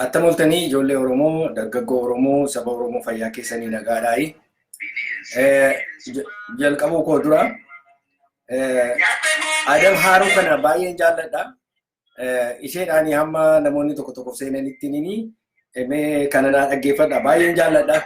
Attam ooltanii ijoollee Oromoo, dargaggoo Oromoo, saba Oromoo fayyaa keessanii nagaadhaayi. Jalqabuu koo dura Adam Haaruu kana baay'een jaalladha. Isheedhaan hamma namoonni tokko tokko seenanitti nini mee kana naa dhaggeeffadha. Baay'een jaalladha.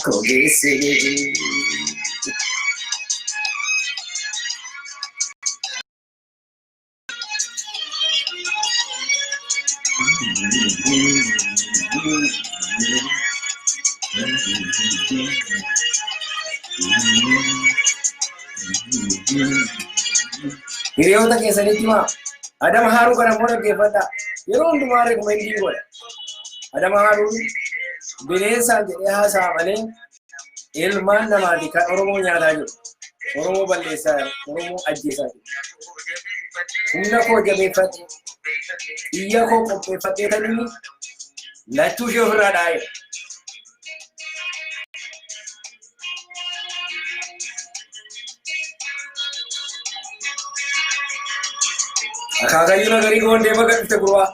Koo geesse. Hiriyoota keessanitti himaa. Adama Haaruu kana immoo dhaggeeffadhaa. Yeroo hundumaa reekomendii godha. Adama Haaruun bineensaan jedhee haasa'a malee ilmaan namaati kan Oromoo nyaataa jiru. Oromoo balleessaa jiru. Oromoo ajjeesaa jiru. Humna koo jabeeffadhe, xiyya koo qopheeffadhee kan inni lachuu ishee ofirraa dhaa'eera. Akaakayyuu nagarii goondee baga dhufte gurbaa.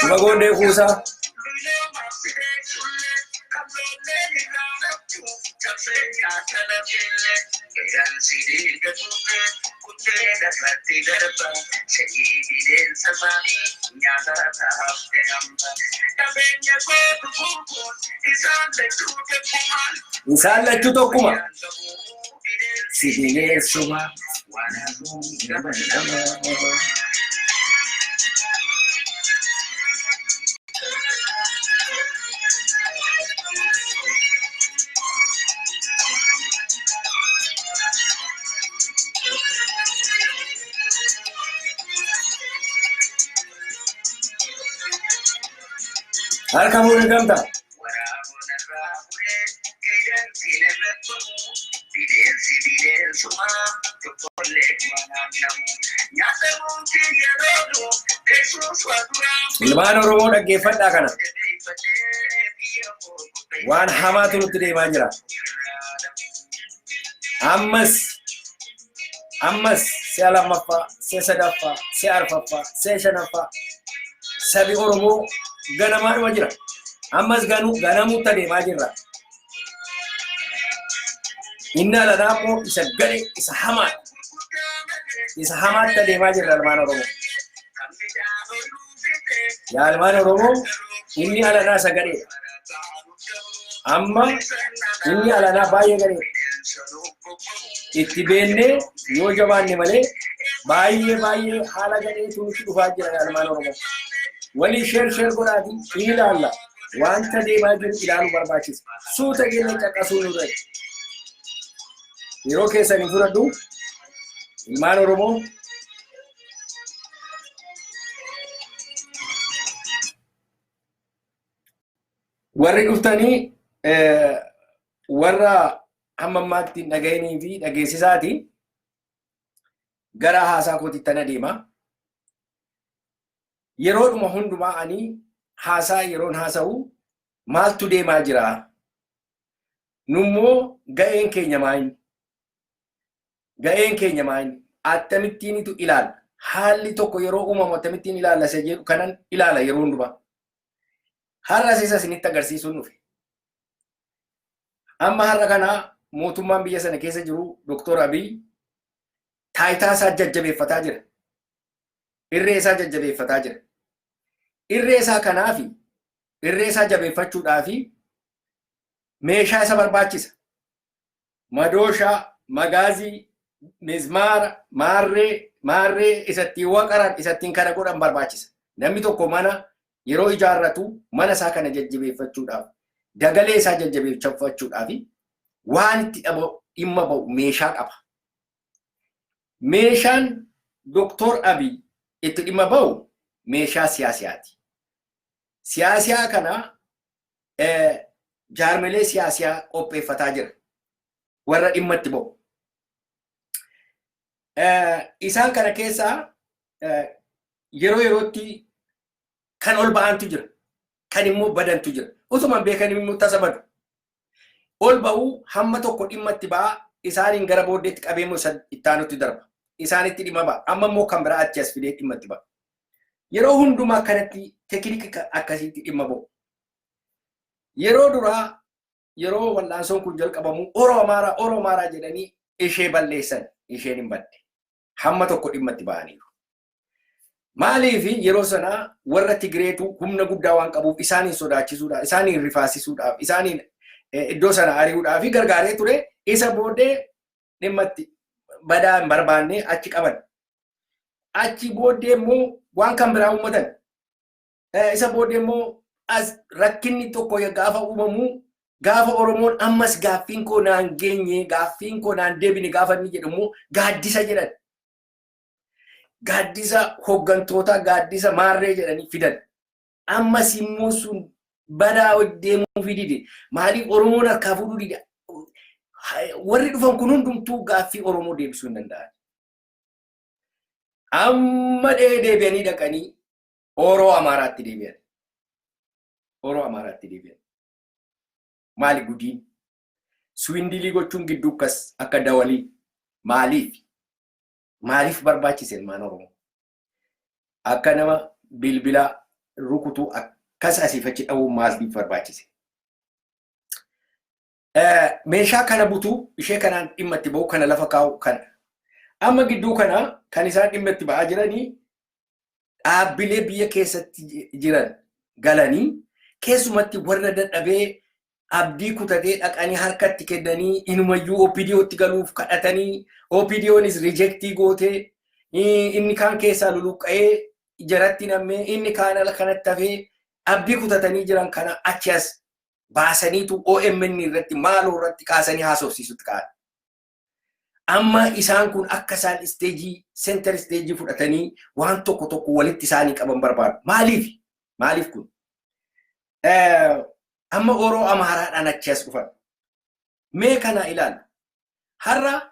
Nama goondee kuusaa. Isaan lachuu tokkuma. Si bineensuma. Harka fuudhee gamtaa. Ilmaan Oromoo dhaggeeffadhaa kana. Waan hamaatu nutti deemaa jira. Ammas ammas si'a lammaffaa, si'a sadaffaa, si'a arfaffaa, si'a shanaffaa sabi Oromoo ganamaadhuma jira. Ammas ganuu ganamuutti adeemaa jirra. Inni alanaa immoo isa gale isa hamaadha. Isa hamaatti adeemaa jirra ilmaan Oromoo. Yaa ilmaan Oromoo inni alanaa isa gadheedha. Amma inni alanaa baay'ee gadheedha. Itti beennee yoo jabaanne malee baay'ee baay'ee haala gadheetu nutti dhufaa jira yaa ilmaan Oromoo. Walii sheer sheer godhaatii in ilaalla. Wanta deemaa jiru ilaaluu barbaachisa. Suuta jennee caqasuu nurra jira. Yeroo keessan hin fudhadhu. Ilmaan Oromoo warri dhuftanii warra hamma ammaatti hin dhaga'inii fi dhageessisaati gara haasaa kootitti adeema. Yeroodhuma hundumaa ani haasaa yeroon haasa'u maaltu deemaa jira? Nummoo ga'een keenya maayini? Ga'een keenya maayini? Akkamittiinitu ilaalla? Haalli tokko yeroo uumamu akkamittiin ilaalla isa jedhu kanan ilaala yeroo hundumaa. Har'as isa isinitti agarsiisuun dhufe. Amma har'a kana mootummaan biyya sana keessa jiru Doktor Abiy taayitaa isaa jajjabeeffataa jira. Irree isaa jajjabeeffataa jira. Irree isaa kanaafi irree isaa jabeeffachuudhaafi meeshaa isa barbaachisa. Madooshaa, magaazii, mizmaara, maarree, Maarree isattiin waqaran, isattiin kana godhan barbaachisa. Namni tokko mana yeroo ijaarratu mana isaa kana jajjabeeffachuudhaaf, dagalee isaa jajjabeeffachuudhaaf waan itti dhimma ba'u meeshaa qaba. Meeshaan Doktor Abiy itti dhimma ba'u meeshaa siyaasiyaati. Siyaasiyaa kana jaarmelee siyaasiyaa qopheeffataa jira. Warra dhimma itti ba'u. Isaan kana keessaa yeroo yerootti kan ol ba'antu jira. Kan immoo badantu jira. Utuma beekan immoo tasa badu. Ol ba'uu hamma tokko dhimma itti ba'a, isaaniin gara booddeetti qabee immoo itti aanutti darba. Isaanitti dhimma ba'a. Amma immoo kan biraa achi as fidee dhimma itti ba'a. Yeroo hundumaa kanatti tekinika akkasiitti dhimma ba'u. Yeroo duraa, yeroo wal'aansoon kun jalqabamu, Oro Amaaraa, Oro Amaaraa jedhanii ishee balleessan, isheen hin badde. Hamma tokko dhimma itti ba'aniiru. Maaliif? Yeroo sana warra Tigireetu humna guddaa waan qabuuf isaaniin sodaachisuudhaaf, isaaniin rifaasisuudhaaf, isaaniin iddoo sana ari'uudhaaf gargaaree ture. Isa booddee dhimma itti badaa hin barbaanne achi qaban. Achi booddee immoo waan kan biraa uummatan. Isa booddee immoo as rakkinni tokko gaafa uumamu, gaafa Oromoon ammas gaaffiin koo naan geenye, gaaffiin koo naan deebine gaafa inni jedhu immoo gaaddisa jedhan. Gaaddisa hooggantoota, gaaddisa maarree jedhanii fidan. Ammas immoo sun badaa deemuu dide. Maaliif Oromoon harkaa fuudhuu dide? Warri dhufan kun hundumtuu gaaffii Oromoo deebisuu hin danda'an. Amma deebi'anii dhaqanii Oroo Amaaraatti deebi'an. Oroo Amaaraatti deebi'an. Maali gudiin? Swindle gochuun gidduu akkas akka dawalii maaliif? Maaliif barbaachise ilmaan Oromoo? Akka nama bilbila rukutuu akkas asiif achi dha'uun maaliif barbaachise? Meeshaa kana butuu, ishee kanaan dhimma itti ba'u, kana lafa kaa'u kana. Amma gidduu kana kan isaan dhimma itti ba'aa jiranii dhaabbilee biyya keessatti jiran galanii, keessumatti warra dadhabee abdii kutatee dhaqanii harkatti kennanii, inumayyuu OPDOtti galuuf kadhatanii, OPDOnis reject gootee, inni kaan keessaa luluqqa'ee jaratti nammee, inni kaan ala kanatti hafee abdii kutatanii jiran kana achi as baasaniitu OMN irratti maaloo irratti kaasanii haasofsiisutti ka'an. Amma isaan kun akka isaan stage, center stage fudhatanii waan tokko tokko walitti isaanii qaban barbaadu. Maaliif? Maaliif kun? Amma Oroo Amaaraadhaan achi as dhufan. Mee kana ilaalu. Har'a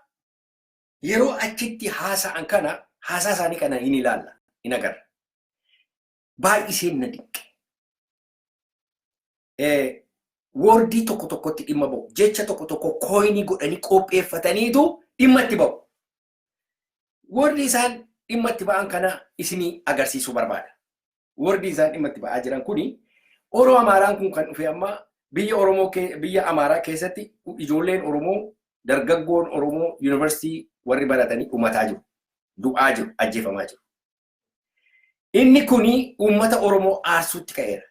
yeroo achitti haasa'an kana, haasaa isaanii kana hin ilaalla, hin agarra. Baay'iseen na dinqe. Word tokko tokkotti dhimma ba'u. Jecha tokko tokko coin godhanii qopheeffataniitu dhimma itti ba'u. Word isaan dhimma itti ba'an kana isinii agarsiisuu barbaada. Word isaan dhimma itti ba'aa jiran kuni, Oroo Amaaraan kun kan dhufe amma biyya Oromoo, biyya Amaaraa keessatti ijoolleen Oromoo, dargaggoon Oromoo yuunivarsiitii warri baratanii dhumataa jiru. Du'aa jiru, ajjeefamaa jiru. Inni kuni uummata Oromoo aarsuutti ka'eera.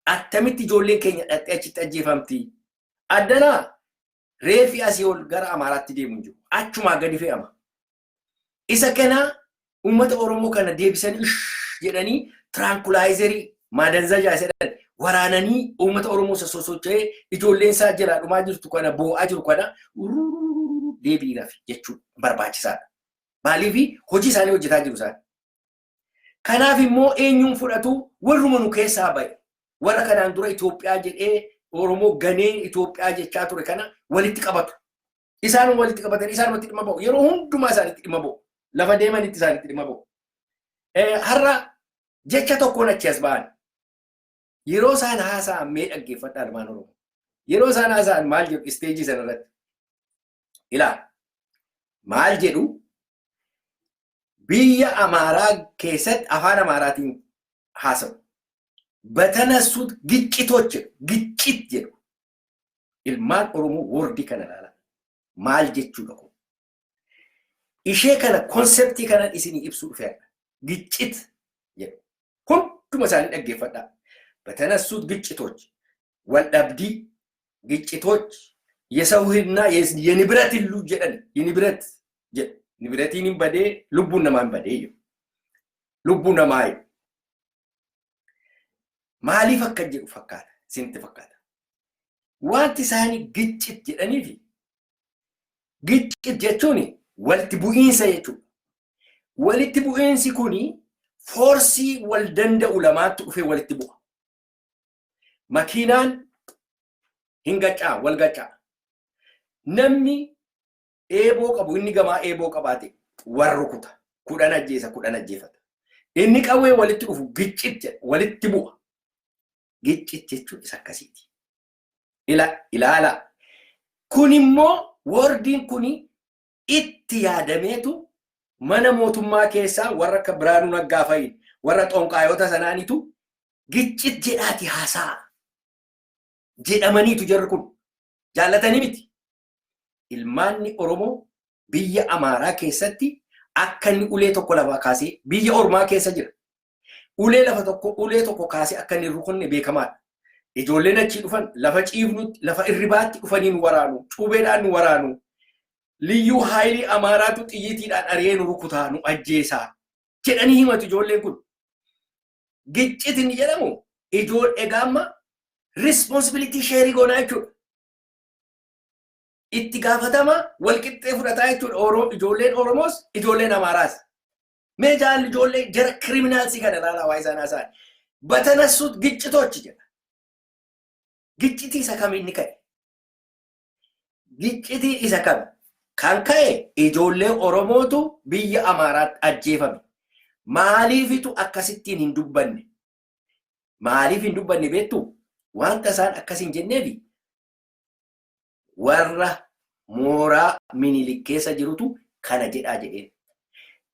Attamitti ijoolleen keenya dhattee achitti ajjeefamti? Addanaa reefi asii ol gara Amaaraatti deemu hin jiru. Achumaa gadi fe'ama. Isa kana uummata Oromoo kana deebisanii jedhanii tranquilizer, ማደንዘዣ jedhan waraananii uummata Oromoo sosocho'ee ijoolleen isaa jalaa dhumaa jirtu kana, boo'aa jiru kana deebi'ii jechuun barbaachisaadha. Maaliif? Hojii isaanii hojjetaa jiru isaan. Kanaaf immoo eenyuun fudhatu? Warruma nu keessaa ba'e. Warra kanaan dura Itoophiyaa jedhee Oromoo ganee Itoophiyaa jechaa ture kana walitti qabatu. Isaan walitti qabatanii isaanumatti dhimma ba'u. Yeroo hundumaa isaanitti dhimma ba'u. Lafa deemanitti isaanitti dhimma ba'u. Har'a jecha tokkoon achi as ba'an. Yeroo isaan haasa'an mee dhaggeeffadhaa, ilmaan Oromoo. Yeroo isaan haasa'an maal jedhu stage sana irratti? Ilaa, maal jedhu? Biyya Amaaraa keessatti afaan Amaaraatiin haasa'u. በተነሱት ግጭቶች jedhu, ግጭት jedhu. Ilmaan Oromoo, word kana ilaala. Maal jechuudha kun? Ishee kana, concept kana isinii ibsuu dhufeera. ግጭት jedhu. Hunduma isaanii dhaggeeffadhaa. በተነሱት ግጭቶች, wal dhabdii, ግጭቶች የሰውና የንብረት ሁሉ jedhan, የንብረት jedhu. Nibiratiin hin badee, lubbuun namaa hin badee jiru. Lubbuu namaa jiru. Maaliif akka jedhu fakkaata? Isinitti fakkaata. Wanti isaanii ግጭት jedhaniifi, ግጭት jechuun walitti bu'iinsa jechuudha. Walitti bu'iinsi kuni force wal danda'u lamaatti dhufee walitti bu'a. Makiinaan hin gaccaa, wal gaccaa. Namni eeboo qabu, inni gamaa eeboo qabaate wal rukuta. 10 ajjeesa, 10 ajjeefata. Inni qawwee walitti dhufu ግጭት jedha, walitti bu'a. ግጭት jechuun isa akkasiiti. Ilaala. Kun immoo wordiin kuni itti yaadameetu mana mootummaa keessaa warra akka Biraanuu Naggaa fa'i, warra xonqaayota sanaanitu ግጭት jedhaati haasa'a jedhamaniitu. Jarri kun jaallatanii miti. Ilmaanni Oromoo biyya Amaaraa keessatti akka inni ulee tokko lafaa kaasee, biyya Ormaa keessa jira. Ulee lafa tokko, ulee tokko kaasee akka inni rukunne beekamaadha. Ijoolleen achii dhufan lafa ciifnutti, lafa irribaatti dhufanii nu waraanu, cuubeedhaan nu waraanu. ልዩ ኃይል Amaaraatu xiyyiitiidhaan ari'ee nu rukutaa, nu ajjeesaa jedhanii himatu ijoolleen kun. ግጭት inni jedhamu ijoollee egaa amma responsibility share goonaa jechuudha. Itti gaafatama wal qixxee fudhataa jechuudha. Ijoolleen Oromoos, ijoolleen Amaaraas. Mee jaalli, ijoollee jara criminals kana ilaalaa, waa isaan haasa'an. በተነሱት ግጭቶች jedha. Giccitii isa kam inni ka'e? Giccitii isa kam? Kan ka'e ijoollee Oromootu biyya Amaaraatti ajjeefame. Maaliifitu akkasittiin hin dubbanne? Maaliif hin dubbanne beektu? Wanta isaan akkas hin jenneefi warra mooraa Minilik keessa jirutu kana jedhaa jedheen.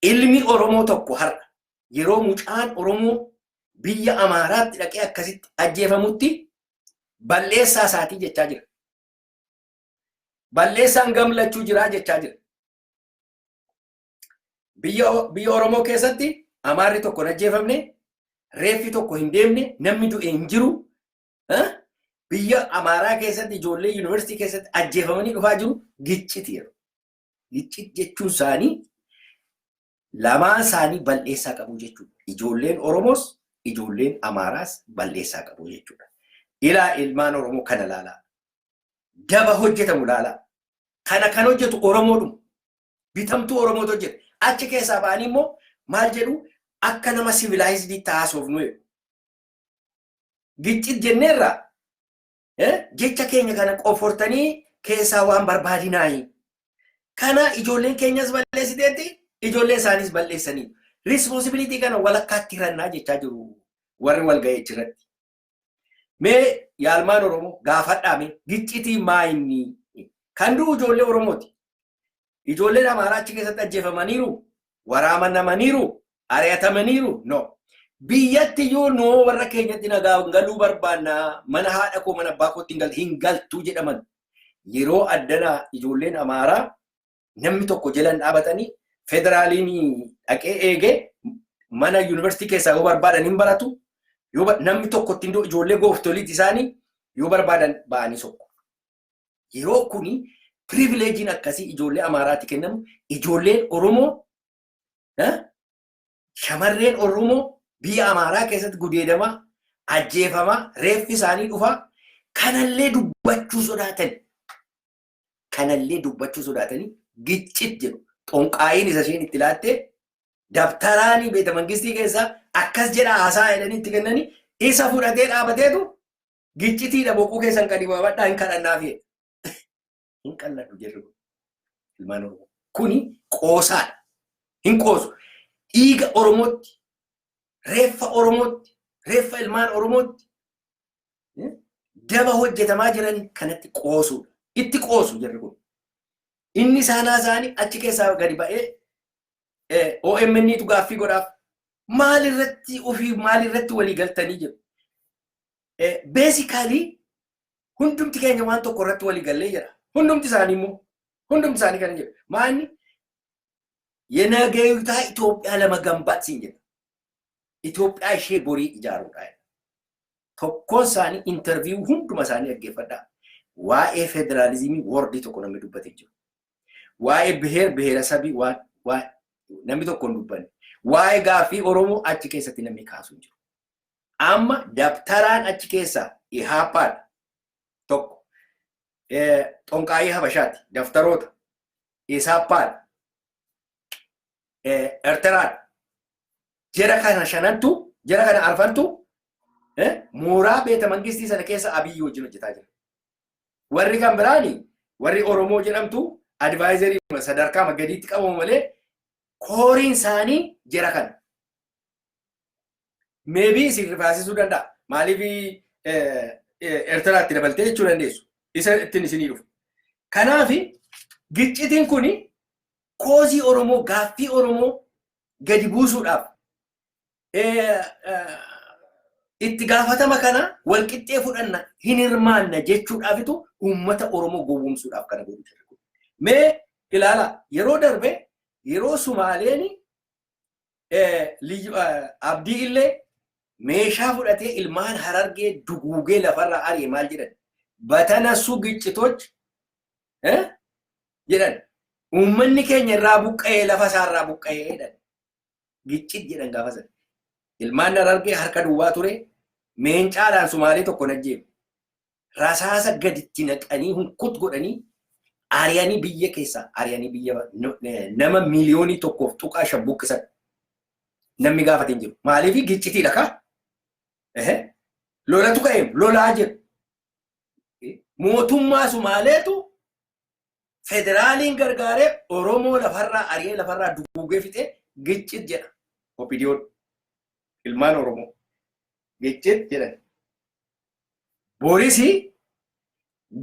Ilmi Oromoo tokko har'a yeroo mucaan Oromoo biyya Amaaraatti dhaqee akkasitti ajjeefamutti balleessaa isaatii jechaa jira. Balleessaan gamlachuu jiraa jechaa jira. Biyya Oromoo keessatti Amaarri tokko hin ajjeefamne, reeffi tokko hin deemne, namni du'e hin jiru. Biyya Amaaraa keessatti ijoollee yuunivarsiitii keessatti ajjeefamanii dhufaa jiru, ግጭት jedhu. ግጭት jechuun isaanii lamaan isaanii balleessaa qabu jechuudha. Ijoolleen Oromoos, ijoolleen Amaaraas balleessaa qabu jechuudha. Ilaa, ilmaan Oromoo kana laalaa. Daba hojjetamu laalaa. Kana kan hojjetu Oromoodhuma. Bitamtuu Oromootu hojjeta. Achi keessaa ba'anii immoo maal jedhu? Akka nama civilized taasofnu jedhu. ግጭት jenneerraa jecha keenya kana qofortanii keessaa waan barbaadinaayi. Kana ijoolleen keenyas balleessiteetti, ijoolleen isaaniis balleessanii. Responsibility kana walakkaatti hirannaa jechaa jiru warri wal ga'ee jirratti. Mee yaalmaan Oromoo gaafadhaa, mee giccitii maa inni? Kan du'u ijoollee Oromooti. Ijoolleen Amaaraa achi keessatti ajjeefamaniiru, waraanamaniiru, ari'atamaniiru. No. Biyyatti iyyuu noo warra keenyatti nagaa galuu barbaannaa, mana haadha koo, mana abbaa kootti hin galtuu jedhaman. Yeroo addanaa ijoolleen Amaaraa namni tokko jalan dhaabatanii, federaaliin dhaqee eegee mana yuunivarsiitii keessaa yoo barbaadan hin baratu. Yoo namni tokko ittiin ijoollee gooftoliiti isaanii yoo barbaadan ba'anii sokku. Yeroo kuni privilegeiin akkasii ijoollee Amaaraatti kennamu, ijoolleen Oromoo, shamarreen Oromoo biyya Amaaraa keessatti gudeedamaa, ajjeefamaa, reeffi isaanii dhufaa, kanallee dubbachuu sodaatan. Kanallee dubbachuu sodaatanii ግጭት jedhu. Xonqaayiin isa isheen itti laattee dabtaraanii beeta mangistii keessaa akkas jedha haasaa jedhanii itti kennanii, isa fudhatee dhaabateetu giccitiidha, boquu keessan gadi baabadhaa, hin kadhannaa fi hin qalladhu jedhu ilmaan Oromoo. Kuni qoosaadha. Hin qoosu. Dhiiga Oromootti, reeffa Oromootti, reeffa ilmaan Oromootti daba hojjetamaa jiran kanatti qoosuudha. Itti qoosu jarri kun. Inni isaanaa isaanii achi keessaa gadi ba'ee OMN'tu gaaffii godhaaf. Maalirratti ofii maalirratti walii galtanii jiru? Basically hundumti keenya waan tokko irratti walii gallee jira. Hundumti isaanii immoo, hundumti isaanii kana jedhu. Maanni የነገይቷ ኢትዮጵያ ለመገንባት siin jedha. Itoophiyaa ishee borii ijaaruudha. Tokkoon isaanii interview hunduma isaanii dhaggeeffadhaa. Waa'ee federaalizimii word tokko namni dubbatee jiru. Waa'ee ብሔር ብሔረሰብ waan Namni tokko hin dubbanne. Waa'ee gaaffii Oromoo achi keessatti namni kaasu hin jiru. Amma dabtaraan achi keessaa Ihaappaadha. Tokko. Xonqaayii Habashaati. Daftaroota. Isaappaadha. Erteraadha. Jara kana shanantu, jara kana arfantu mooraa beeta mangistii sana keessa Abiyyi wajjin hojjetaa jira. Warri kan biraani, warri Oromoo jedhamtu, advisory sadarkaa gadiitti qabamu malee coreiin isaanii jara kana. Maybe isin rifaasisuu danda'a. Maaliif Eertiraatti dabaltee jechuu dandeessu. Isa ittiin isinii dhufu. Kanaaf giccitiin kuni cause Oromoo, gaaffii Oromoo gadi buusuudhaaf, itti gaafatama kana walqixxee fudhanna, hin hirmaanna jechuudhaafitu uummata Oromoo gowwoomsuudhaaf kana godhu jira. Mee ilaala, yeroo darbe yeroo Sumaaleen Abdii illee meeshaa fudhatee ilmaan Harargee duguugee lafarraa ari'e maal jedhan? በተነሱ ግጭቶች jedhan. Uummanni keenya irraa buqqa'ee, lafa isaarraa buqqa'ee jedhan. ግጭት jedhan gaafa sana. Ilmaan Harargee harka duwwaa ture, meencaadhaan Sumaalee tokko najjeebu. Rasaasa gaditti naqanii hunkut godhanii ari'anii biyya keessaa ari'anii, biyya nama 1.5 miliyoonii buqqisan. Namni gaafate hin jiru. Maaliif? Giccitiidha kaa? Lolatu ka'e, lolaa jiru. Mootummaa Sumaaleetu federaaliin gargaaree Oromoo lafarraa ari'ee, lafarraa duguugee fixee, ግጭት jedha. OPDOn ilmaan Oromoo ግጭት jedhan. Boorisii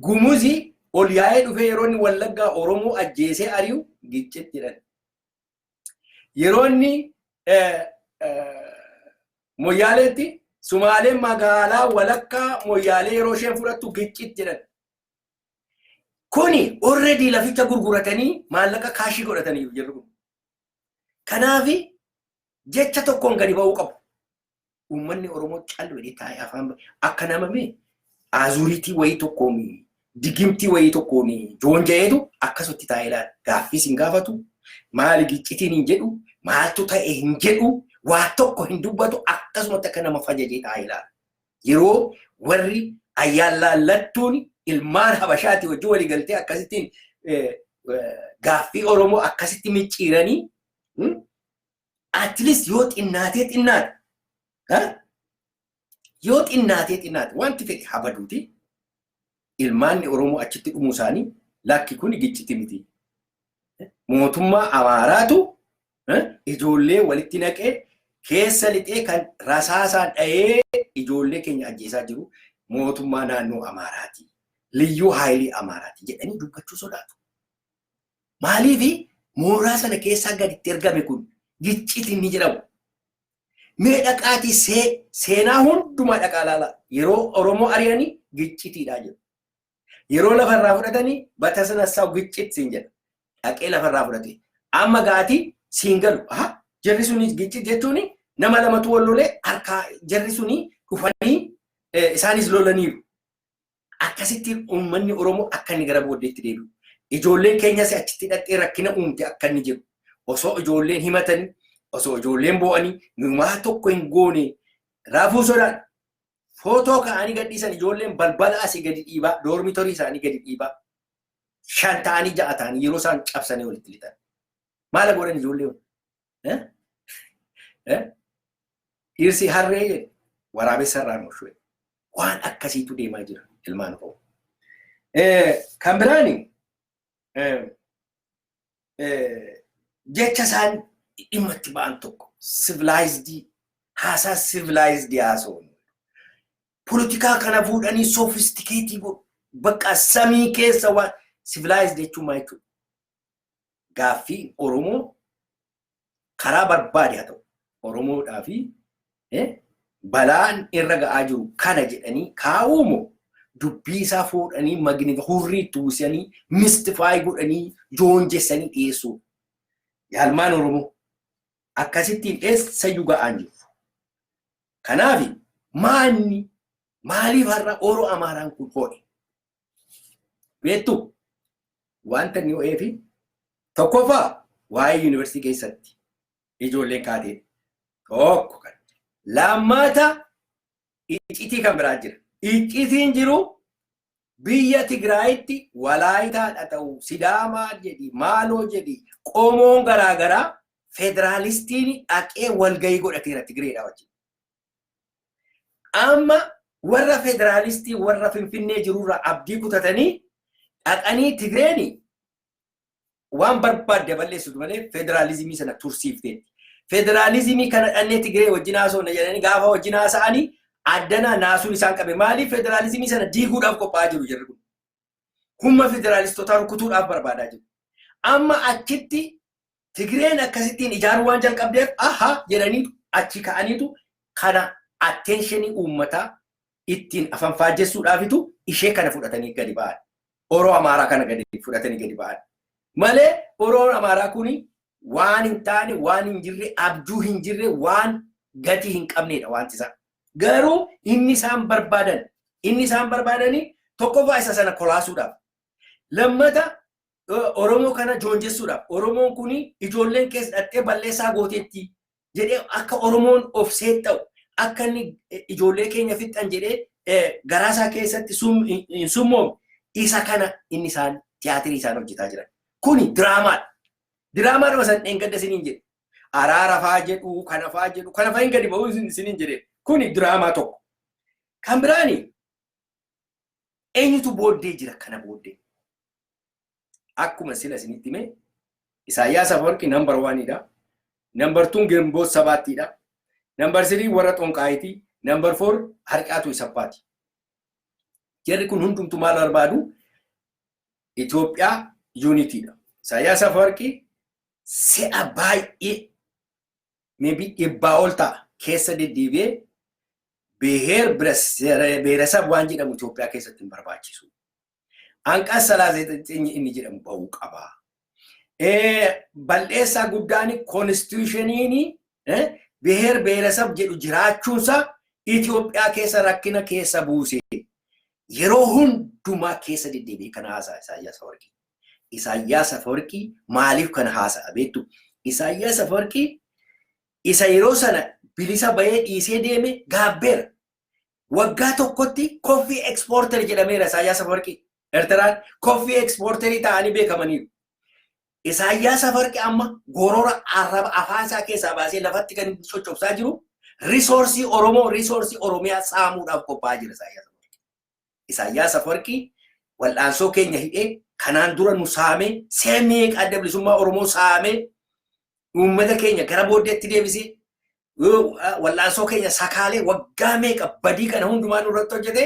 Gumuzii ol yaa'ee dhufee yeroo inni Wallaggaa Oromoo ajjeesee ari'u ግጭት jedhan. Yeroo inni Moyyaaleetti Sumaaleen magaalaa walakkaa Moyyaalee yeroo isheen fudhattu ግጭት jedhan. Kuni already laficha gurguratanii maallaqa cash godhatanii jirru kun. Kanaafi jecha tokkoon gadi ba'uu qabu. Uummanni Oromoo callu jedhee taa'ee afaan akka nama mee azuuriitii wayii tokkoon, digimtii wayii tokkoon joonja'eetu akkasutti taa'ee ilaala. Gaaffiis hin gaafatu. Maali giccitiin hin jedhu. Maaltu ta'e hin jedhu. Waa tokko hin dubbatu, akkasumatti akka nama fajajee taa'ee ilaala. Yeroo warri ayyaanlaallattuun ilmaan Habashaati wajjin walii galtee akkasittiin gaaffii Oromoo akkasitti micciiranii, at least yoo xinnaatee xinnaate, yoo xinnaatee xinnaate, wanti fedhe habaduuti, ilmaanni Oromoo achitti dhumuu isaanii, lakki, kun gicciti miti. Mootummaa Amaaraatu ijoollee walitti naqee keessa lixee kan rasaasaan dhahee ijoollee keenya ajjeesaa jiru mootummaa naannoo Amaaraati. ልዩ ኃይል Amaaraati jedhanii dubbachuu sodaatu. Maaliifi mooraa sana keessaa gaditti ergame kun gicciti inni jedhamu. Mee dhaqaatii seenaa hundumaa dhaqaa ilaala. Yeroo Oromoo ari'anii giccitiidhaa jedhu. Yeroo lafarraa fudhatanii በተነሳው ግጭት siin jedha. Dhaqee lafarraa fudhate. Amma gaatii siin galu. Jarri suni ግጭት jechuun nama lamatu wal lolee harkaa jarri suni dhufanii isaanis lolaniiru. Akkasitti uummanni Oromoo akka inni gara booddeetti deebi'u. Ijoolleen keenyas achitti hidhattee rakkina uumte akka inni jiru. Osoo ijoolleen himatanii, osoo ijoolleen boo'anii, numaa tokko hin goone raafuu sodaan footoo ka'anii gadhiisan, ijoolleen balbala asii gadi dhiibaa, dormitory isaanii gadi dhiibaa, shan ta'anii ja'a ta'anii yeroo isaan cabsanii walitti lixan. Maala godhan ijoolleen? Dhirsi harree waraabessa irraa moshuu. Waan akkasiitu deemaa jira, ilmaan Oromoo. Kan biraani jecha isaan dhimma itti ba'an tokko civilized haasaa, civilized haasa'u. Poolitikaa kana fuudhanii sophisticate godhu. Bakka samii keessa waan civilized jechuun maal jechuudha? Gaaffii Oromoo karaa barbaade haa ta'u, Oromoodhaa fi balaan irra ga'aa jiru kana jedhanii kaa'uu moo, dubbii isaa fuudhanii magnify, hurrii tuusanii, mystify godhanii joonjessanii dhiyeessuu? Yaalmaan Oromoo akkasittiin eessayyuu ga'aan jiru. Kanaaf maanni maaliif har'a Oro Amaaraan kun ho'e? Beektu, wanta inni ho'ee fi tokkoffaa Waa'ee yuunivarsiitii keessatti ijoolleen kaatee tokko kan. Lammata, iccitii kan biraa jira. Iccitiin jiru biyya Tigraayitti Walaayitaadha ta'u, Sidaamaa jedhi, maaloo jedhi, qomoon garaagaraa federaalistiin dhaqee walgahii godhateera Tigreedha wajjin. Amma warra federaalistii warra Finfinnee jirurraa abdii kutatanii dhaqanii Tigreeni waan barbaadde balleessitu malee federaalizimii sana tursiifteetti. Federaalizimii kana dhannee Tigree wajjin haasofna jedhanii gaafa wajjin haasa'anii addanaa naasuun isaan qabe. Maaliif? Federaalizimii sana diiguudhaaf qophaa'aa jiru jarri kun? Humna federaalistotaa rukutuudhaaf barbaadaa jiru. Amma achitti Tigreen akkasittiin ijaaruu waan jalqabdeef, aha jedhaniitu achi ka'aniitu kana attentionii uummataa ittiin afanfaajjessuudhaafitu ishee kana fudhatanii gadi ba'an. Oroo Amaaraa kana gadi fudhatanii gadi ba'an. Malee Oroon Amaaraa kuni waan hin taane, waan hin jirre, abjuu hin jirre, waan gatii hin qabnedha wanti isaa. Garuu inni isaan barbaadanii tokkoffaa isa sana kolaasuudhaaf. Lammata, Oromoo kana joonjessuudhaaf. Oromoon kuni ijoolleen keessa dhattee balleessaa gooteetti jedhee akka Oromoon of seexxa'u, akka inni ijoollee keenya fixxan jedhee garaasaa keessatti hin summoomne, isa kana inni isaan tiyaatirii isaan hojjetaa jiran. Kuni diraamaadha. Diraamaadhuma san dheengadda isiniin jedhe. Araara faa jedhu, kana faa jedhu, kana faa hin gadi ba'uu isiniin jedhe. Kuni diraamaa tokko. Kan biraani eenyutu booddee jira kana booddee? Akkuma sila isinitti hime, Isaayyaas Afawarqi number oneidha. Number twon Ginboot Sabaattiidha. Number three warra Xonqaayitii. Number four Harqaatu Isappaati. Jarri kun hundumtu maal barbaadu? Itoophiyaa unitydha. Isaayyaas Afawarqi si'a baay'ee, maybe 100 ol ta'a, keessa deddeebi'ee ብሔር ብሔረሰብ waan jedhamu Itoophiyaa keessatti hin barbaachisu. አንቀጽ 39 inni jedhamu bahuu qaba. Bal'eessaa guddaan constitutioniin ብሔር ብሔረሰብ jedhu jiraachuunsa Itoophiyaa keessa rakkina keessa buuse. Yeroo hundumaa keessa deddeebi'ee kana haasa'a Isaayyaas Afawarqii. Isaayyaas Afawarqii maaliif kana haasa'a beektu? Isaayyaas Afawarqii isa yeroo sana bilisa bahee dhiisee deeme gaabbeera. Waggaa tokkotti coffee exporter jedhameera Isaayyaas Afawarqii. Eertiraan coffee exporterii ta'anii beekamaniiru. Isaayyaas Afawarqii amma gorora arraba afaan isaa keessaa baasee lafatti kan inni sochoosaa jiru resourceii Oromoo, resourceii Oromiyaa saamuudhaaf qophaa'aa jira Isaayyaas Afawarqii. Isaayyaas Afawarqii wal'aansoo keenya hidhee kanaan dura nu saamee, seemee adda bilisummaa Oromoo saamee, uummata keenya gara booddeetti deebisee, wal'aansoo keenya sakaalee, waggaa meeqa badii kana hundumaa nurratti hojjete.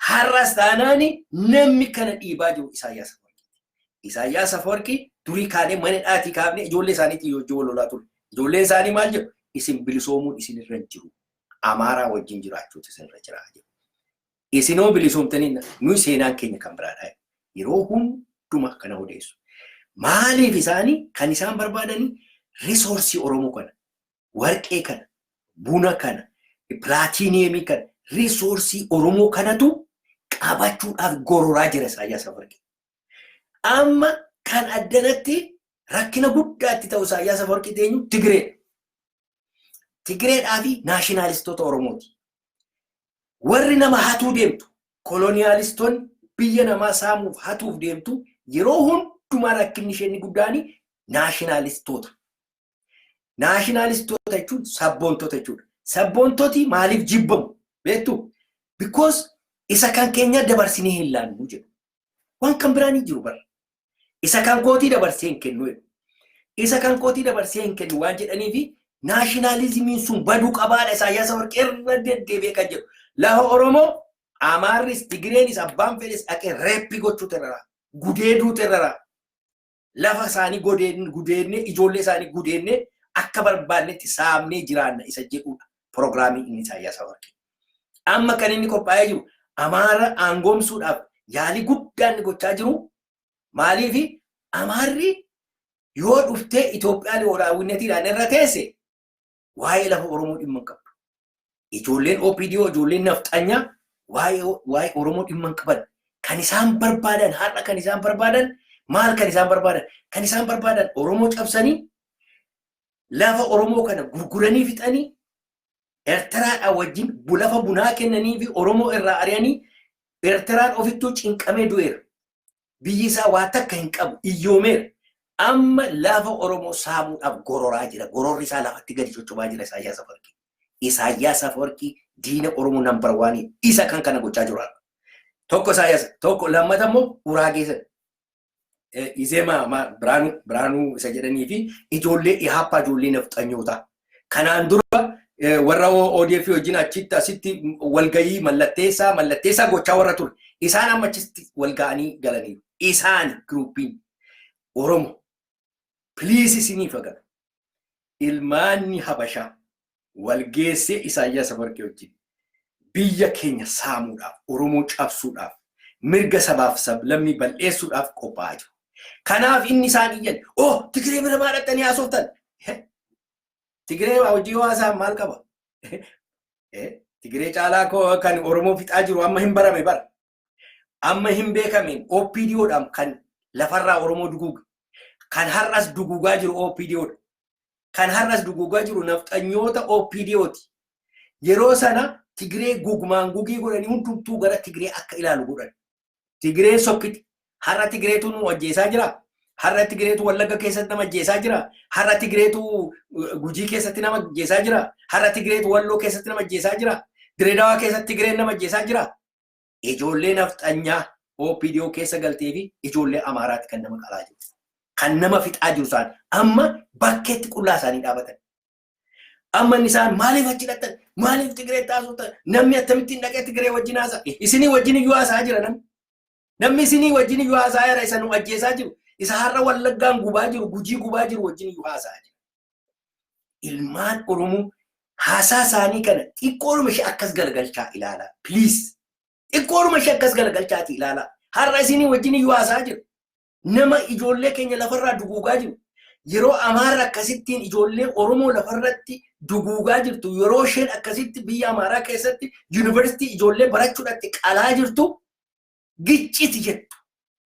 Har'as taanaani namni kana dhiibaa jiru Isaayyaas Afawarqii. Isaayyaas Afawarqii durii kaanee mana dhaatii kaafnee ijoollee isaaniitiin wajjin wal lolaa ture. Ijoolleen isaanii maal jedhu? Isin bilisoomuun isin irra hin jiru. Amaaraa wajjin jiraachuutu isin irra jira jedhu. Isinoo bilisoomtanii, nuyi seenaan keenya kan biraadha. Yeroo hunduma kana odeessu. Maaliif isaanii kan isaan barbaadanii resourceii Oromoo kana, warqee kana, buna kana, platinumii kana, resourceii Oromoo kanatu qabachuudhaaf gororaa jira Isaayyaas Afawarqii. Amma kan addanatti rakkina guddaatti ta'u Isaayyaas Afawarqii teenyu Tigireedha. Tigireedhaa fi nationalistoota Oromooti. Warri nama hatuu deemtu, colonialistoonni biyya namaa saamuuf hatuuf deemtu, yeroo hundumaa rakkinni isheen guddaan nationalistoota. Nationalistoota jechuun sabboontota jechuudha. Sabboontoti maaliif jibbamu beektu? Because isa kan keenya dabarsinee hin laannu jedhu. Waan kan biraan hin jiru bara. Isa kan kootii dabarsee hin kennu jedhu. Isa kan kootii dabarsee hin kennu waan jedhaniifi nationalismiin sun baduu qabaadha Isaayyaas Afawarqii irra deddeebi'ee kan jedhu. Lafa Oromoo Amaarris, Tigireenis, abbaan fedhes dhaqee rape gochuutu irra, gudeeduutu irra. Lafa isaanii gudeennee, ijoollee isaanii gudeennee, akka barbaannetti saamnee jiraanna isa jedhudha piroogiraamii inni Isaayyaas Afawarqii. Amma kan inni qophaa'ee jiru Amaara aangoomsuudhaaf yaalii guddaa inni gochaa jiru maaliifi? Amaarri yoo dhuftee Itoophiyaa ሉዓላዊነtiidhaan irra teesse waa'ee lafa Oromoo dhimma hin qabdu. Ijoolleen OPDO, ijoolleen nafxanyaa waa'ee Oromoo dhimma hin qaban. Kan isaan barbaadan har'a, kan isaan barbaadan maal? Kan isaan barbaadan Oromoo cabsanii Lafa Oromoo kana gurguranii fixanii, Eertiraadhaa wajjin lafa bunaa kennanii fi Oromoo irraa ari'anii, Eertiraan ofittuu cinqamee du'eera. Biyyi isaa waa takka hin qabu, iyyoomeera. Amma lafa Oromoo saamuudhaaf gororaa jira. Gororri isaa lafatti gadi coccobaa jira Isaayyaas Afawarqii. Isaayyaas Afawarqii diina Oromoo number one, isa kan kana gochaa jiru. Tokko Isaayyaas, tokko lammata immoo Uraagee sana. Izeema Biraanuu isa jedhanii fi ijoollee Ihaappaa, ijoollee nafxanyootaa. Kanaan dura warra ODF wajjin achitti asitti walgayii mallatteessaa mallatteessaa gochaa warra ture. Isaan amma achitti wal ga'anii galaniiru. Isaan groupiin Oromo. Please, isiniif agalu. Ilmaanni Habashaa walgeessee Isaayyaas Afawarqii wajjin biyya keenya saamuudhaaf, Oromoo cabsuudhaaf, mirga sabaaf sablammii bal'eessuudhaaf qophaa'aa jiru. Kanaaf inni isaan iyyan, "Oh, Tigiree bira maa dhaqxanii haasoftan?" Tigiree hojii hawaasaa maal qaba? Tigiree caalaa kan Oromoo fixaa jiru amma hin barame bara. Amma hin beekameen OPDOdhaan kan lafarraa Oromoo duguuga. Kan har'as duguugaa jiru OPDOdha. Kan har'as duguugaa jiru nafxanyoota OPDOti. Yeroo sana Tigiree gugumaan gugii godhanii hundumtuu gara Tigiree akka ilaalu godhan. Tigiree sokkiti. Har'a Tigireetu nu ajjeesaa jira. Har'a Tigireetu Wallagga keessatti nama ajjeesaa jira. Har'a Tigireetu Gujii keessatti nama ajjeesaa jira. Har'a Tigireetu Walloo keessatti nama ajjeesaa jira. Direedawaa keessatti Tigireen nama ajjeesaa jira. Ijoollee nafxanyaa OPDO keessa galtee fi ijoollee Amaaraatti kan nama qalaa jiru. Kan nama fixaa jiru isaan. Amma bakkeetti qullaa isaanii dhaabatan. Amma inni isaan maaliif achi dhaqxan? Maaliif Tigiree taasiftan? Namni akkamittiin dhaqee Tigiree wajjin haasa'a? Isinii wajjin iyyuu haasa'aa jira namni. Namni isinii wajjin iyyuu haasa'aa jira, isa nu ajjeesaa jiru. Isa har'a Wallaggaan gubaa jiru, Gujii gubaa jiru wajjin iyyuu haasa'aa jira. Ilmaan Oromoo, haasaa isaanii kana xiqqoodhuma ishee akkas galagalchaa ilaalaa. Please. Xiqqoodhuma ishee akkas galagalchaati ilaalaa. Har'a isinii wajjin iyyuu haasa'aa jiru. Nama ijoollee keenya lafarraa duguugaa jiru. Yeroo Amaarra akkasittiin ijoollee Oromoo lafarratti duguugaa jirtu, yeroo isheen akkasitti biyya Amaaraa keessatti yuunivarsiitii ijoollee barachuudhaatti qalaa jirtu, gicciti jettu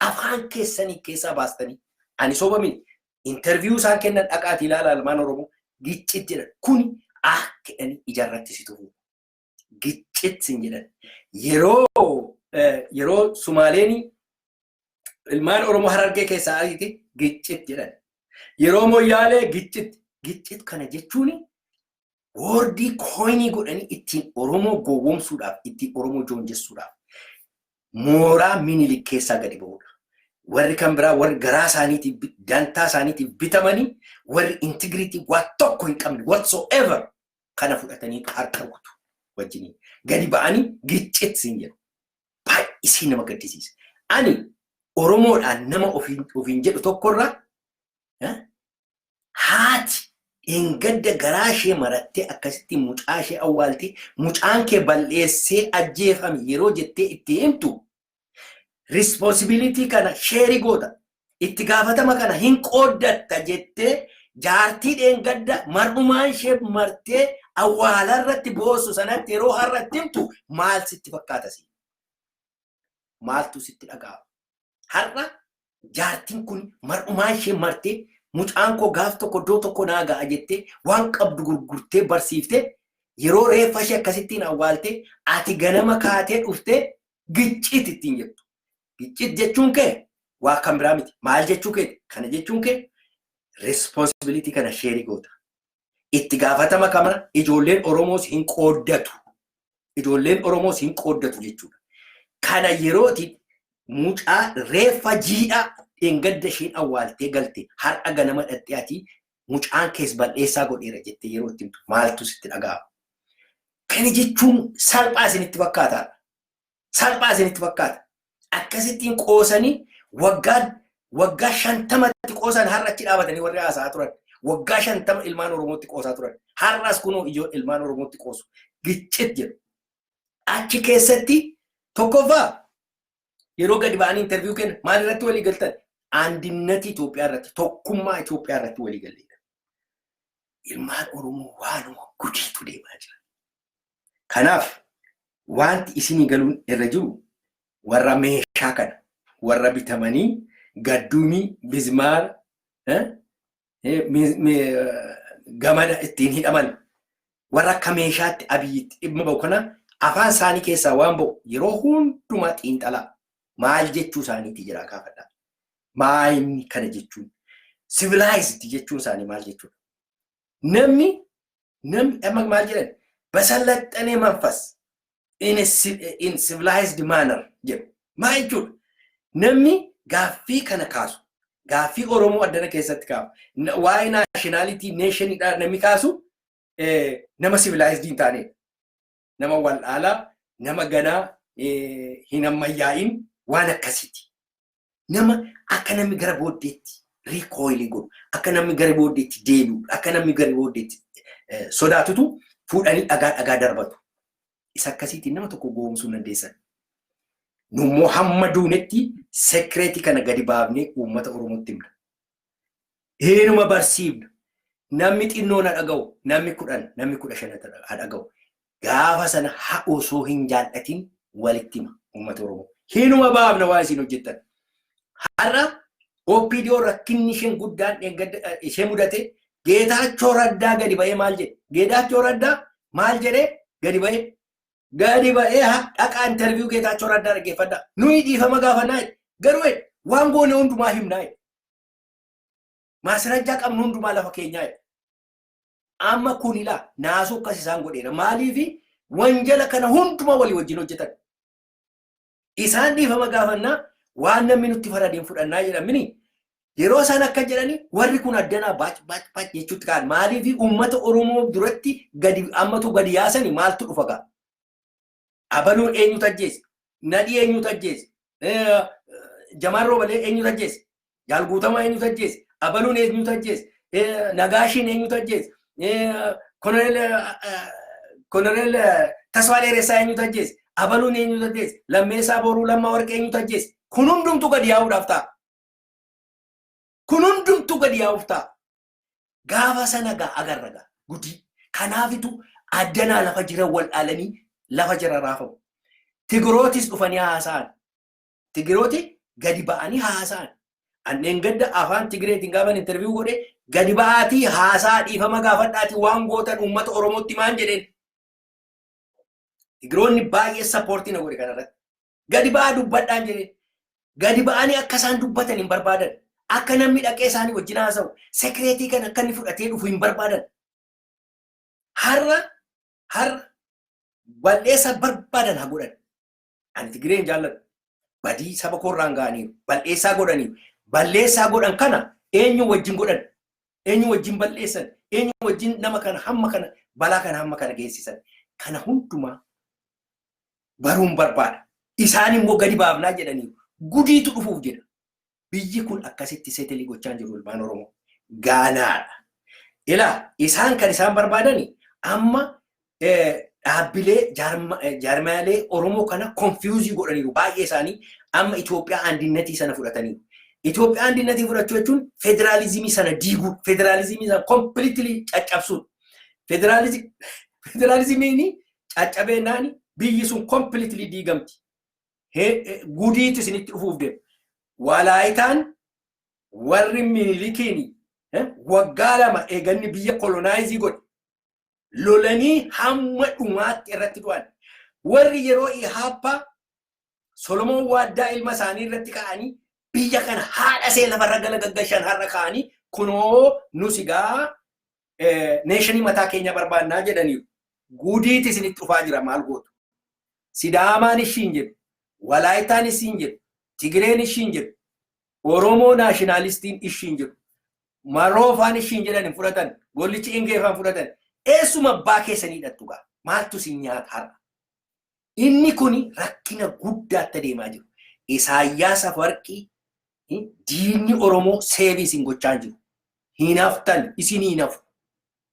afaan keessanii keessaa baastanii. Ani soba miti. Interview isaan kennan dhaqaatii ilaala, ilmaan Oromoo, giccit jedhan. Kuni akka jedhanii ijarratti si tufu. Giccit sin jedhan. Yeroo Sumaaleen ilmaan Oromoo Harargee keessaa ariiti, giccit jedhan. Yeroo Moyyaalee giccit. Giccit kana jechuun wordii coinii godhanii ittiin Oromoo gowwoomsuudhaaf, ittiin Oromoo joonjessuudhaaf mooraa Minilik keessaa gadi ba'uudha. Warri kan biraa, warri garaa isaaniitiif, dantaa isaaniitiif bitamanii, warri integrity waa tokko hin qabne whatsoever, kana fudhatanii harka rukutu wajjiniin. Gadi ba'anii giccit siin jedhu. Baay'isii nama gaddisiisa. Ani Oromoodhaan nama ofiin jedhu tokkorraa haati dheengadda garaa ishee marattee akkasitti mucaa ishee awwaaltee, mucaan kee balleessee ajjeefame yeroo jettee itti himtu, responsibility kana share goota. Itti gaafatama kana hin qooddatta jettee jaartii dheengadda mar'umaan ishee martee awwaalarratti boossu sanatti yeroo har'atti himtu, maal sitti fakkaata si? Maaltu sitti dhaga'ama? Har'a jaartiin kun mar'umaan ishee martee, mucaan koo gaaf tokko iddoo tokko naa ga'a jettee waan qabdu gurgurtee barsiiftee, yeroo reeffa ishee akkasittiin awwaaltee, ati ganama kaatee dhuftee giccit ittiin jettu. Giccit jechuun kee waa kan biraa miti. Maal jechuu keeti? Kana jechuun kee responsibility kana share goota. Itti gaafatama kana ijoolleen Oromoos hin qooddatu. Ijoolleen Oromoos hin qooddatu jechuudha. Kana yerooti mucaa reeffa jiidhaa dheengadda isheen awwaaltee galte, har'a ganama dhattee ati mucaan kees bal'eessaa godheera jettee yeroo itti himtu, maaltu sitti dhaga'ama? Kana jechuun salphaa isinitti fakkaata. Salphaa isinitti fakkaata. Akkasittiin qoosanii waggaa waggaa 50tti qoosan, har'a achi dhaabatanii warri haasa'aa turan. Waggaa 50 ilmaan Oromootti qoosaa turan. Har'as kunoo ijoo ilmaan Oromootti qoosu. Giccit jedhu. Achi keessatti tokkoffaa yeroo gadi ba'anii interview kennan maal irratti walii galtan? Andinnati Itoophiyaa irratti, tokkummaa Itoophiyaa irratti walii galleedha. Ilmaan Oromoo, waanuma gudiitu deemaa jira. Kanaaf wanti isinii galuun irra jiru, warra meeshaa kana warra bitamanii gadduumii bizmaar Gamada ittiin hidhaman, warra akka meeshaatti Abiyyitti dhimma ba'u kana, afaan isaanii keessaa waan ba'u yeroo hundumaa xiinxalaa, maal jechuu isaaniitti jira gaafadha. Maayinni kana jechuun, civilized jechuun isaanii maal jechuudha? Namni amma maal jedhan? በሰለጠነ መንፈስ, in civilized manner jedhu. Maal jechuudha? Namni gaaffii kana kaasu, gaaffii Oromoo addana keessatti kaasu, waa'ee nationality nationiidha namni kaasu nama civilized hin taanedha. Nama wal'aalaa, nama ganaa hin ammayyaa'in, waan akkasiiti. Nama akka namni gara booddeetti recoil godhu, akka namni gara booddeetti deebi'u, akka namni gara booddeetti sodaatutu fuudhanii dhagaa dhagaa darbatu. Isa akkasiitiin nama tokko goomsuu hin dandeessan. Nummoo hamma duunetti secret kana gadi baafnee uummata Oromootti himna. Eenuma barsiifna. Namni xinnoon haa dhaga'u, namni 10, namni 15 haa dhaga'u. Gaafa sana haa osoo hin jaallatin walitti hima uummata Oromoo. Hinuma baafna waa isin hojjettan. Har'a OPDO rakkinni isheen guddaan ishee mudate, Geetaachoo Raddaa gadi ba'ee maal jedhe? Geetaachoo Raddaa maal jedhee gadi ba'ee? Gadi ba'ee dhaqaa interview Geetaachoo Raddaa dhaggeeffadhaa. Nuyi dhiifama gaafannaa jedhe. Garuu waan goone hundumaa himnaa jedhe. Maasirajjaa qabnu hundumaa lafa keenyaa jedhe. Amma kun ilaa naasuu akkas isaan godheera. Maaliifi wanjala kana hundumaa walii wajjin hojjetan. Isaan dhiifama gaafannaa, waan namni nutti faradeen fudhannaa jedhamini, yeroo isaan akka jedhani warri kun addanaa baac baac baac jechuutti ka'an. Maaliifi uummata Oromoo duratti gadi ammatu gadi yaasani maaltu dhufa gaa? Abaluun eenyutu ajjeese? Nadhii eenyutu ajjeese? Jamaal Roobalee eenyutu ajjeese? Jaal Guutamaa eenyutu ajjeese? Abaluun eenyutu ajjeese? Nagaashiin eenyutu ajjeese? Koloneel Tasfaa Dheeressaa eenyutu ajjeese? Abaluun eenyutu ajjeese? Lammeessaa Boruu, Lammaa Warqee eenyutu ajjeese? Kun hundumtuu gadi yaa'uudhaaf ta'a. Kun hundumtuu gadi yaa'uuf ta'a. Gaafa sana gaa agarra gaa gudii. Kanaafitu addanaa lafa jiran wal dhaalanii lafa jira raafamu. Tigirootis dhufanii haasa'an. Tigirooti gadi ba'anii haasa'an. Anneen gadda afaan Tigireetiin gaafan interview godhe, gadi ba'aatii haasaa, dhiifama gaafadhaatii, waan gootan uummata Oromootti maan jedheen. Tigiroonni baay'ee support na godhe kanarratti. Gadi ba'aa dubbadhaan jedheen. Gadi ba'anii akka isaan dubbatan hin barbaadan. Akka namni dhaqee isaanii wajjin haasa'u. Secret kana akka inni fudhatee dhufu hin barbaadan. Har'a bal'eessa barbaadan haa godhan. Ani Tigiree hin jaalladhu. Badii saba koorraan ga'aniiru. Bal'eessaa godhaniiru. Balleessaa godhan kana eenyu wajjin godhan? Eenyu wajjin balleessan? Eenyu wajjin nama kana hamma kana, balaa kana hamma kana geessisan? Kana hundumaa baruun barbaada. Isaan immoo gadi baafnaa jedhaniiru. Gudiitu dhufuuf jedha. Biyyi kun akkasitti settle gochaa jiru, ilmaan Oromoo. Gaanaadha. Ilaa, isaan kan isaan barbaadani amma dhaabbilee jaarmaalee Oromoo kana confuse godhaniiru. Baay'ee isaanii amma Itoophiyaa አንድነት sana fudhataniiru. Itoophiyaa አንድነት fudhachuu jechuun federaalizimii sana diiguu, federaalizimii sana completely caccabsuudha. Federaalizimiin caccabeenaan biyyi sun completely diigamti. Gudiitu isinitti dhufuuf deema. Walaayitaan warri Minilikiin waggaa 2 eeganni biyya colonize godhe lolanii hamma dhumaatti irratti du'an. Warri yeroo Ihaappaa Solomoon Waaddaa ilma isaanii irratti ka'anii biyya kana haadha see lafarra gala gaggashan har'a ka'anii kunoo nus egaa nation mataa keenya barbaannaa jedhaniiru. Gudiiti isinitti dhufaa jira, maal gootu? Sidaamaan ishiin jedhu, Walaayitaan ishiin jedhu, Tigireen ishiin jedhu, Oromoo nationalistiin ishiin jedhu, Maroofaan ishiin jedhan hin fudhatan, Gollichi Ingeefaan fudhatan. Eessuma abbaa keessanii hidhattu gaa? Maaltu isin nyaata har'a? Inni kuni rakkina guddaatti adeemaa jiru. Isaayyaas Afarqii, diinni Oromoo save isin gochaa jiru. Hin haftan, isinii hin hafu.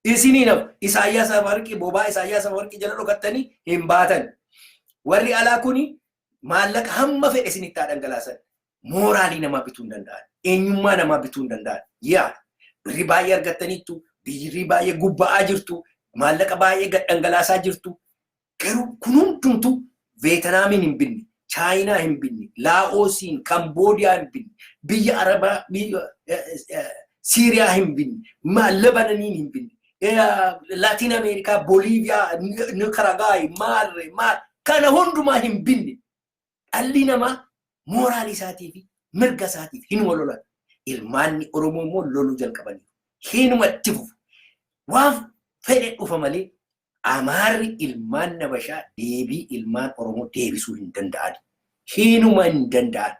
Isinii hin hafu. Isaayyaas Afarqii, bobaa Isaayyaas Afarqii jala dhokattanii hin baatan. Warri alaa kuni maallaqa hamma fedhe isinitti haa dhangalaasan. Moral namaa bituu hin danda'an. Eenyummaa namaa bituu hin danda'an. Yaa, birrii baay'ee argattaniittu, birrii baay'ee gubba'aa jirtu, maallaqa baay'ee gad dhangalaasaa jirtu. Garuu kun hundumtuu Veetanaamiin hin binne, Chaayinaa hin binne, Laa'oosiin, Kamboodiyaa hin binne, biyya Arabaa, biyya Siiriyaa hin binne, Lebananiin hin binne. Laatiin Ameerikaa, Booliiviyaa, Nikaragaay, maarre maal kana hundumaa hin binne. Dhalli namaa mooraalii isaatii fi mirga isaatiif hinuma lolan. Ilmaanni Oromoo immoo loluu jalqabaniiru. Hinuma itti fufu. Waan fedhe dhufa malee Amaarri ilmaan Nabashaa deebii ilmaan Oromoo deebisuu hin danda'an. Hinuma hin danda'an.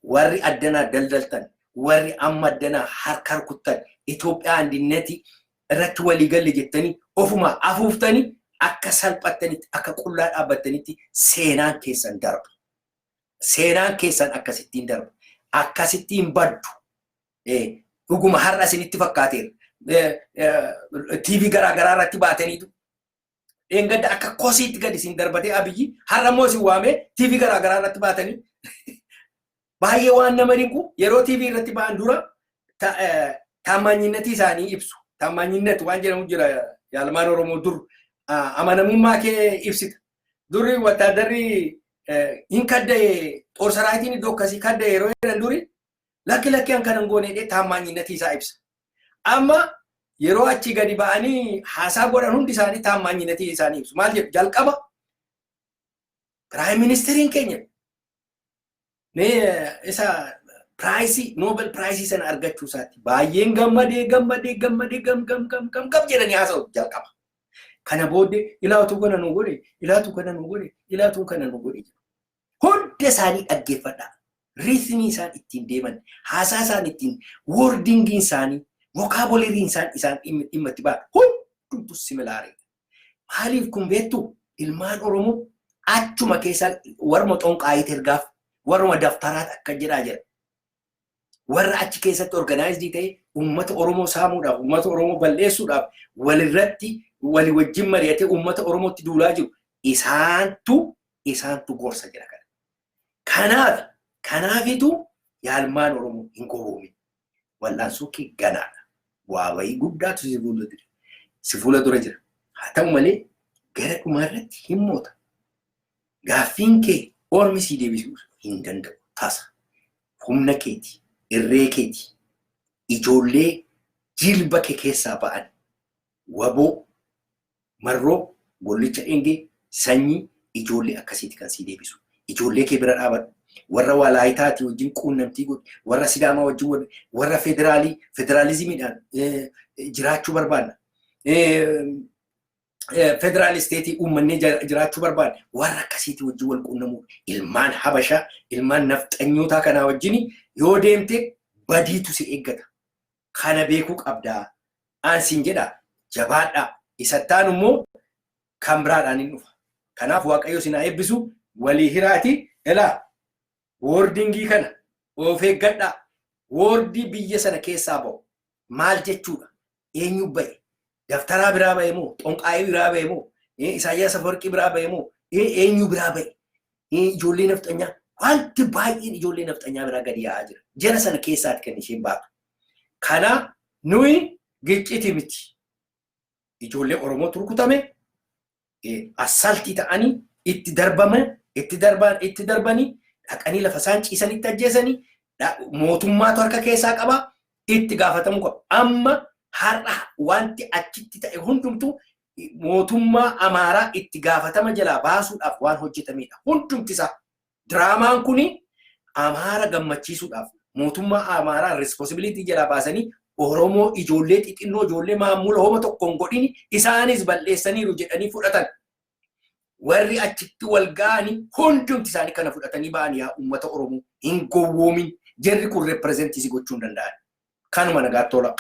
Warri addanaa daldaltan, warri amma addanaa harka rukuttan, Itoophiyaa አንድነት irratti walii galle jettanii ofuma afuuftanii akka salphattanitti, akka qullaa dhaabbattanitti seenaan keessan darba. Seenaan keessan akkasittiin darba. Akkasittiin baddu. Dhuguma har'a isinitti fakkaateera. TV garaa garaa irratti baataniitu dheengadda akka kosiitti gadi isin darbatee Abiyyi har'a immoo isin waamee TV garaa garaa irratti baatanii, baay'ee waan nama dinqu, yeroo TV irratti ba'an dura ታማኝነት isaanii ibsu. ታማኝነት waan jedhamu jira yaalmaan Oromoo, dur amanamummaa kee ibsita. Durri wattaaddarri hin kadda'e, ጦር saraayitiin iddoo akkasii kadda'e yeroo jedhan, duri lakki lakki an kanan goone jedhee ታማኝነት isaa ibsa. Amma yeroo achi gadi ba'anii haasaa godhan hundi isaanii ታማኝነት isaanii ibsu. Maal jedhu jalqaba? Prime ministeriin keenya isa prize, Nobel Prize sana argachuu isaatti baay'een gammadee gammadee gammadee gam gam gam gam gam jedhanii haasa'u jalqaba. Kana booddee ilaatu kana nu godhe, ilaatu kana nu godhe, ilaatu kana nu godhe. Hunda isaanii dhaggeeffadhaa. Rhythm isaan ittiin deeman, haasaa isaan ittiin, wordingiin isaanii, vocabularyn isaan dhimma itti ba'an hundumtu similareedha. Maaliif kun beektu? Ilmaan Oromoo achuma keessa warma xonqaayiit ergaaf, warma daftaraat akka jedhaa jira. Warra achi keessatti organized ta'e uummata Oromoo saamuudhaaf, uummata Oromoo balleessuudhaaf walirratti walii wajjin mari'atee uummata Oromootti duulaa jiru isaantu gorsa jira kana. Kanaafitu yaalmaan Oromoo hin gowwoomin. Wal'aansoo kee ganaadha. Waa bayii guddaatu si fuula dura si fuula dura jira. Haa ta'u malee gara dhumaarratti hin moota. Gaaffiin kee ormi sii deebisuu hin danda'u tasa. Humna keeti, irree keeti, ijoollee jilba kee keessaa ba'an, waboo, marroo, gollicha dhengee, sanyii, ijoollee akkasiiti kan sii deebisu. Ijoollee kee bira dhaabadhu. Warra Walaayitaatii wajjin quunnamtii godhi. Warra Sidaamaa wajjin, warra federaalii federaalizimiidhaan jiraachuu barbaadna. Federal state uummannee jiraachuu barbaadna. Warra akkasiitii wajjin wal quunnamuu. Ilmaan Habashaa, ilmaan nafxanyootaa kanaa wajjin yoo deemte badiitu si eeggata. Kana beekuu qabdaa. Aan siin jedha, jabaadhaa. Isattaan immoo kan biraadhaan hin dhufa. Kanaaf Waaqayyo isin haa eebbisu, walii hiraati. Elaa, wording kana of eeggadhaa. Word biyya sana keessaa ba'u maal jechuudha? Eenyu ba'e? Daftaraa biraa ba'e moo? Xonqaayii biraa ba'e moo? Isaayyaas Afawarqii biraa ba'e moo? Eenyu biraa ba'e? Ijoollee nafxanyaa, wanti baay'een ijoollee nafxanyaa biraa gadi yaa'aa jira. Jara sana keessaati kan isheen baatu. Kana nuyi gicciti miti. Ijoollee Oromootu rukutame, assault ta'anii itti darbame, itti darban, itti darbanii dhaqanii lafa isaan ciisanitti ajjeesanii, mootummaatu harka keessaa qaba, itti gaafatamuu qaba. Amma har'a wanti achitti ta'e hundumtuu mootummaa Amaaraa itti gaafatama jalaa baasuudhaaf waan hojjetamedha. Hundumti isaa. Diraamaan kuni Amaara gammachiisuudhaaf, mootummaa Amaaraa responsibility jalaa baasanii, Oromoo ijoollee xixinnoo, ijoollee maamula homa tokkoon godhini isaanis balleessaniiru jedhanii fudhatan. Warri achitti wal ga'anii hundumti isaanii kana fudhatanii ba'an. Yaa uummata Oromoo, hin gowwoomin, jarri kun represent gochuu hin danda'an. Kanuma, nagaatti tola.